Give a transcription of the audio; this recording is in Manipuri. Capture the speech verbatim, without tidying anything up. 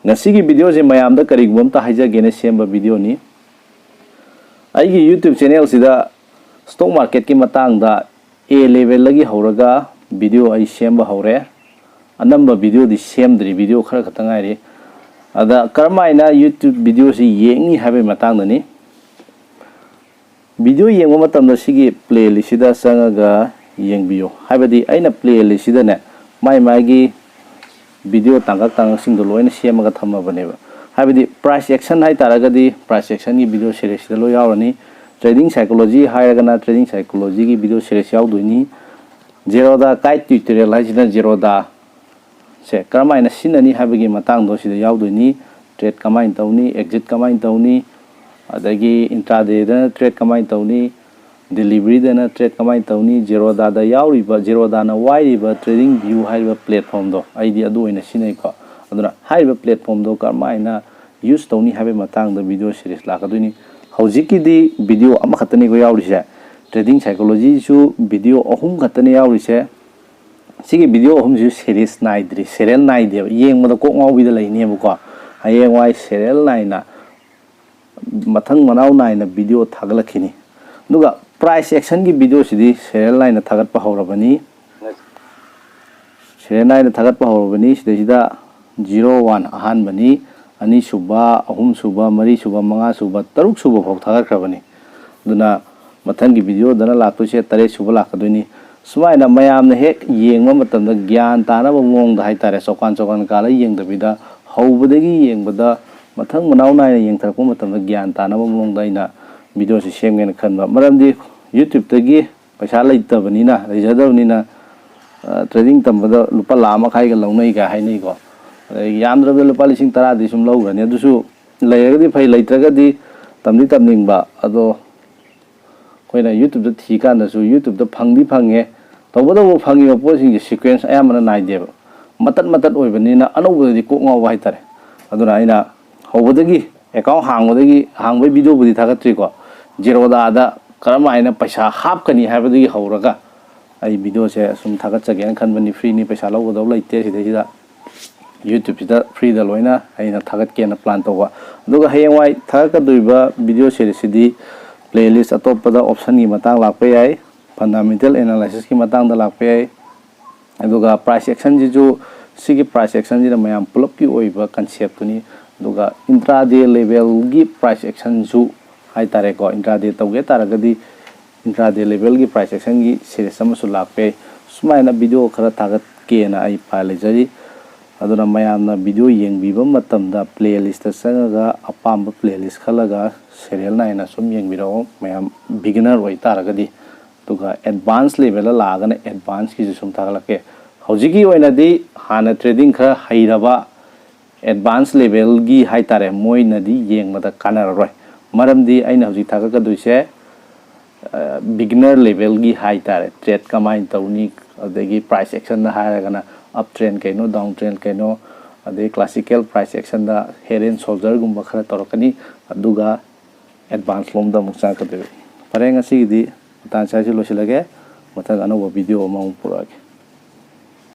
ꯉꯁꯤꯒꯤ videoꯁꯦ ꯃꯌꯥꯝꯗ ꯀꯔꯤꯒꯨꯝꯕ ꯑꯝꯇ ꯍꯥꯏꯖꯒꯦꯅ ꯁꯦꯝꯕ videoꯅꯤ꯫ ꯑꯩꯒꯤ YouTube channelꯁꯤꯗ stock marketꯀꯤ ꯃꯇꯥꯡꯗ A levelꯗꯒꯤ ꯍꯧꯔꯒ video ꯑꯩ ꯁꯦꯝꯕ ꯍꯧꯔꯦ꯫ ꯑꯅꯝꯕ videoꯗꯤ ꯁꯦꯝꯗ꯭ꯔꯤ, video ꯈꯔ ꯈꯛꯇ ꯉꯥꯏꯔꯤ꯫ ꯑꯗ ꯀꯔꯝꯍꯥꯏꯅ YouTube videoꯁꯤ ꯌꯦꯡꯅꯤ ꯍꯥꯏꯕꯒꯤ ꯃꯇꯥꯡꯗꯅꯤ꯫ Video ꯌꯦꯡꯕ ꯃꯇꯝꯗ ꯁꯤꯒꯤ playlistꯁꯤꯗ ꯆꯪꯉꯒ ꯌꯦꯡꯕꯤꯌꯨ꯫ ꯍꯥꯏꯕꯗꯤ ꯑꯩꯅ playlistꯁꯤꯗꯅꯦ ꯃꯥꯏ ꯃꯥꯏꯒꯤ video ꯇꯥꯡꯀꯛ ꯇꯥꯡꯀꯛꯁꯤꯡꯗꯣ ꯂꯣꯏꯅ ꯁꯦꯝꯃꯒ ꯊꯝꯃꯕꯅꯦꯕ꯫ ꯍꯥꯏꯕꯗꯤ price action ꯍꯥꯏꯇꯥꯔꯒꯗꯤ price actionꯒꯤ video seriesꯁꯤꯗ ꯂꯣꯏ ꯌꯥꯎꯔꯅꯤ꯫ Trading psychology ꯍꯥꯏꯔꯒꯅ trading psychologyꯒꯤ video series ꯌꯥꯎꯗꯣꯏꯅꯤ꯫ Zerodha Guide Tutorial ꯍꯥꯏꯁꯤꯅ Zerodha ꯁꯦ ꯀꯔꯝꯍꯥꯏꯅ ꯁꯤꯖꯤꯟꯅꯅꯤ ꯍꯥꯏꯕꯒꯤ ꯃꯇꯥꯡꯗꯣ ꯁꯤꯗ ꯌꯥꯎꯗꯣꯏꯅꯤ꯫ Trade ꯀꯃꯥꯏꯅ ꯇꯧꯅꯤ, exit ꯀꯃꯥꯏꯅ ꯇꯧꯅꯤ, ꯑꯗꯒꯤ intradayꯗꯅ trade ꯀꯃꯥꯏꯅ ꯇꯧꯅꯤ, deliveryꯗꯅ trade ꯀꯃꯥꯏꯅ ꯇꯧꯅꯤ, Zerodhaꯗ ꯌꯥꯎꯔꯤꯕ, Zerodhaꯅ ꯋꯥꯏꯔꯤꯕ TradingView ꯍꯥꯏꯔꯤꯕ platformꯗꯣ ꯑꯩꯗꯤ ꯑꯗꯨ ꯑꯣꯏꯅ ꯁꯤꯖꯤꯟꯅꯩꯀꯣ꯫ ꯑꯗꯨꯅ ꯍꯥꯏꯔꯤꯕ platformꯗꯣ ꯀꯔꯝꯍꯥꯏꯅ use ꯇꯧꯅꯤ ꯍꯥꯏꯕꯒꯤ ꯃꯇꯥꯡꯗ video series ꯂꯥꯛꯀꯗꯣꯏꯅꯤ꯫ ꯍꯧꯖꯤꯛꯀꯤꯗꯤ video ꯑꯃꯈꯛꯇꯅꯤꯀꯣ ꯌꯥꯎꯔꯤꯁꯦ꯫ Trading psychologyꯁꯨ video ꯑꯍꯨꯝ ꯈꯛꯇꯅꯤ ꯌꯥꯎꯔꯤꯁꯦ꯫ ꯁꯤꯒꯤ video ꯑꯍꯨꯝꯁꯤꯁꯨ series ꯅꯥꯏꯗ꯭ꯔꯤ, serial ꯅꯥꯏꯗꯦꯕ꯫ ꯌꯦꯡꯕꯗ ꯀꯣꯛ ꯉꯥꯎꯕꯤꯗ ꯂꯩꯅꯦꯕꯀꯣ꯫ ꯍꯌꯦꯡꯋꯥꯏ serial ꯅꯥꯏꯅ, ꯃꯊꯪ ꯃꯅꯥꯎ ꯅꯥꯏꯅ video ꯊꯥꯒꯠꯂꯛꯈꯤꯅꯤ꯫ ꯑꯗꯨꯒ price actionꯒꯤ videoꯁꯤꯗꯤ serial ꯅꯥꯏꯅ ꯊꯥꯒꯠꯄ ꯍꯧꯔꯕꯅꯤ꯫ Serial ꯅꯥꯏꯅ ꯊꯥꯒꯠꯄ ꯍꯧꯔꯕꯅꯤ꯫ ꯁꯤꯗꯩꯁꯤꯗ zero one ꯑꯍꯥꯟꯕꯅꯤ, ꯑꯅꯤꯁꯨꯕ, ꯑꯍꯨꯝꯁꯨꯕ, ꯃꯔꯤꯁꯨꯕ, ꯃꯉꯥꯁꯨꯕ, ꯇꯔꯨꯛꯁꯨꯕ ꯐꯥꯎ ꯊꯥꯒꯠꯈ꯭ꯔꯕꯅꯤ꯫ ꯑꯗꯨꯅ ꯃꯊꯪꯒꯤ videoꯗꯅ ꯂꯥꯛꯇꯣꯏꯁꯦ ꯇꯔꯦꯠꯁꯨꯕ ꯂꯥꯛꯀꯗꯣꯏꯅꯤ꯫ ꯁꯨꯃꯥꯏꯅ ꯃꯌꯥꯝꯅ ꯍꯦꯛ ꯌꯦꯡꯕ ꯃꯇꯝꯗ ꯒ꯭ꯌꯥꯟ ꯇꯥꯅꯕ ꯃꯑꯣꯡꯗ ꯍꯥꯏꯇꯥꯔꯦ, ꯆꯣꯀꯥꯟ ꯆꯣꯀꯥꯟ ꯀꯥꯜꯂ ꯌꯦꯡꯗꯕꯤꯗ ꯍꯧꯕꯗꯒꯤ ꯌꯦꯡꯕꯗ ꯃꯊꯪ ꯃꯅꯥꯎ ꯅꯥꯏꯅ ꯌꯦꯡꯊꯔꯛꯄ ꯃꯇꯝꯗ ꯒ꯭ꯌꯥꯟ ꯇꯥꯅꯕ ꯃꯑꯣꯡꯗ ꯑꯩꯅ videoꯁꯤ ꯁꯦꯝꯒꯦꯅ ꯈꯟꯕ꯫ ꯃꯔꯝꯗꯤ YouTubeꯇꯒꯤ ꯄꯩꯁꯥ ꯂꯩꯇꯕꯅꯤꯅ, ꯂꯩꯖꯗꯕꯅꯤꯅ, ꯑ, trading ꯇꯝꯕꯗ ꯂꯨꯄꯥ ꯂꯥꯈ ꯃꯈꯥꯏꯒ ꯂꯧꯅꯩꯒ ꯍꯥꯏꯅꯩꯀꯣ꯫ ꯑꯗꯩ ꯌꯥꯝꯗ꯭ꯔꯕꯗ ꯂꯨꯄꯥ ꯂꯤꯁꯤꯡ ꯇꯔꯥꯗꯤ ꯁꯨꯝ ꯂꯧꯈ꯭ꯔꯅꯤ꯫ ꯑꯗꯨꯁꯨ ꯂꯩꯔꯒꯗꯤ ꯐꯩ, ꯂꯩꯇ꯭ꯔꯒꯗꯤ ꯇꯝꯗꯤ ꯇꯝꯅꯤꯡꯕ꯫ ꯑꯗꯣ ꯑꯩꯈꯣꯏꯅ YouTubeꯇ ꯊꯤꯀꯥꯟꯗꯁꯨ YouTubeꯇ ꯐꯪꯗꯤ ꯐꯪꯉꯦ, ꯇꯧꯕꯇꯕꯨ ꯐꯪꯉꯤꯕ ꯄꯣꯠꯁꯤꯡꯁꯦ sequence ꯑꯌꯥꯝꯕꯅ ꯅꯥꯏꯗꯦꯕ, ꯃꯇꯠ ꯃꯇꯠ ꯑꯣꯏꯕꯅꯤꯅ ꯑꯅꯧꯕꯗꯗꯤ ꯀꯣꯛ ꯉꯥꯎꯕ ꯍꯥꯏꯇꯥꯔꯦ꯫ ꯑꯗꯨꯅ ꯑꯩꯅ ꯍꯧꯕꯗꯒꯤ, account ꯍꯥꯡꯕꯗꯒꯤ, ꯍꯥꯡꯕꯒꯤ videoꯕꯨꯗꯤ ꯊꯥꯒꯠꯇ꯭ꯔꯤꯀꯣ, Zerodhaꯗ ꯀꯔꯝꯍꯥꯏꯅ ꯄꯩꯁꯥ ꯍꯥꯞꯀꯅꯤ ꯍꯥꯏꯕꯗꯒꯤ ꯍꯧꯔꯒ ꯑꯩ videoꯁꯦ ꯁꯨꯝ ꯊꯥꯒꯠꯆꯒꯦꯅ ꯈꯟꯕꯅꯤ꯫ Freeꯅꯤ, ꯄꯩꯁꯥ ꯂꯧꯒꯗꯧ ꯂꯩꯇꯦ ꯁꯤꯗꯩꯁꯤꯗ꯫ YouTube-ꯁꯤꯗ free-ꯗ ꯂꯣꯏꯅ ꯑꯩꯅ ꯊꯥꯒꯠꯀꯦꯅ plan ꯇꯧꯕ꯫ ꯑꯗꯨꯒ ꯍꯌꯦꯡꯋꯥꯏ ꯊꯥꯒꯠꯀꯗꯣꯔꯤꯕ video series-ꯁꯤꯗꯤ playlist ꯑꯇꯣꯞꯄꯗ option-ꯒꯤ ꯃꯇꯥꯡ ꯂꯥꯛꯄ ꯌꯥꯏ, fundamental analysis-ꯀꯤ ꯃꯇꯥꯡꯗ ꯂꯥꯛꯄ ꯌꯥꯏ꯫ ꯑꯗꯨꯒ price action-ꯁꯤꯁꯨ, ꯁꯤꯒꯤ price action-ꯁꯤꯅ ꯃꯌꯥꯝ ꯄꯨꯂꯞꯀꯤ ꯑꯣꯏꯕ concept-ꯇꯨꯅꯤ꯫ ꯑꯗꯨꯒ intraday level-ꯒꯤ price action-ꯁꯨ ꯍꯥꯏꯇꯥꯔꯦꯀꯣ, intraday ꯇꯧꯒꯦ ꯇꯥꯔꯒꯗꯤ intraday level-ꯒꯤ price action-ꯒꯤ series ꯑꯃꯁꯨ ꯂꯥꯛꯄ ꯌꯥꯏ꯫ ꯁꯨꯃꯥꯏꯅ video ꯈꯔ ꯊꯥꯒꯠꯀꯦꯅ ꯑꯩ plan ꯂꯩꯖꯔꯤ꯫ ꯑꯗꯨꯅ ꯃꯌꯥꯝꯅ video ꯌꯦꯡꯕꯤꯕ ꯃꯇꯝꯗ playlist-ꯇ ꯆꯪꯉꯒ ꯑꯄꯥꯝꯕ playlist ꯈꯜꯂꯒ serial ꯅꯥꯏꯅ ꯁꯨꯝ ꯌꯦꯡꯕꯤꯔꯛꯑꯣ꯫ ꯃꯌꯥꯝ beginner ꯑꯣꯏ ꯇꯥꯔꯒꯗꯤ, ꯑꯗꯨꯒ advance level-ꯗ ꯂꯥꯛꯑꯒꯅ advance-ꯀꯤꯁꯨ ꯁꯨꯝ ꯊꯥꯒꯠꯂꯛꯀꯦ꯫ ꯍꯧꯖꯤꯛꯀꯤ ꯑꯣꯏꯅꯗꯤ ꯍꯥꯟꯅ trading ꯈꯔ ꯍꯩꯔꯕ advance level-ꯒꯤ ꯍꯥꯏꯇꯥꯔꯦ, ꯃꯣꯏꯅꯗꯤ ꯌꯦꯡꯕꯗ ꯀꯥꯟꯅꯔꯔꯣꯏ꯫ ꯃꯔꯝꯗꯤ ꯑꯩꯅ ꯍꯧꯖꯤꯛ ꯊꯥꯒꯠꯀꯗꯣꯏꯁꯦ beginner level-ꯒꯤ ꯍꯥꯏꯇꯥꯔꯦ, trade ꯀꯃꯥꯏꯅ ꯇꯧꯅꯤ, ꯑꯗꯒꯤ price action-ꯗ ꯍꯥꯏꯔꯒꯅ up trend ꯀꯩꯅꯣ, down trend ꯀꯩꯅꯣ, ꯑꯗꯩ classical price action-ꯗ head and shoulder-ꯒꯨꯝꯕ ꯈꯔ ꯇꯧꯔꯛꯀꯅꯤ꯫ ꯑꯗꯨꯒ advance ꯂꯣꯝꯗ ꯑꯃꯨꯛ ꯆꯪꯉꯛꯀꯗꯣꯏꯕ꯫ ꯐꯔꯦ, ꯉꯁꯤꯒꯤꯗꯤ ꯃꯇꯥꯡ ꯁ꯭ꯋꯥꯏꯁꯤ ꯂꯣꯏꯁꯤꯜꯂꯒꯦ꯫ ꯃꯊꯪ ꯑꯅꯧꯕ video ꯑꯃꯃꯨꯛ ꯄꯨꯔꯛꯑꯒꯦ꯫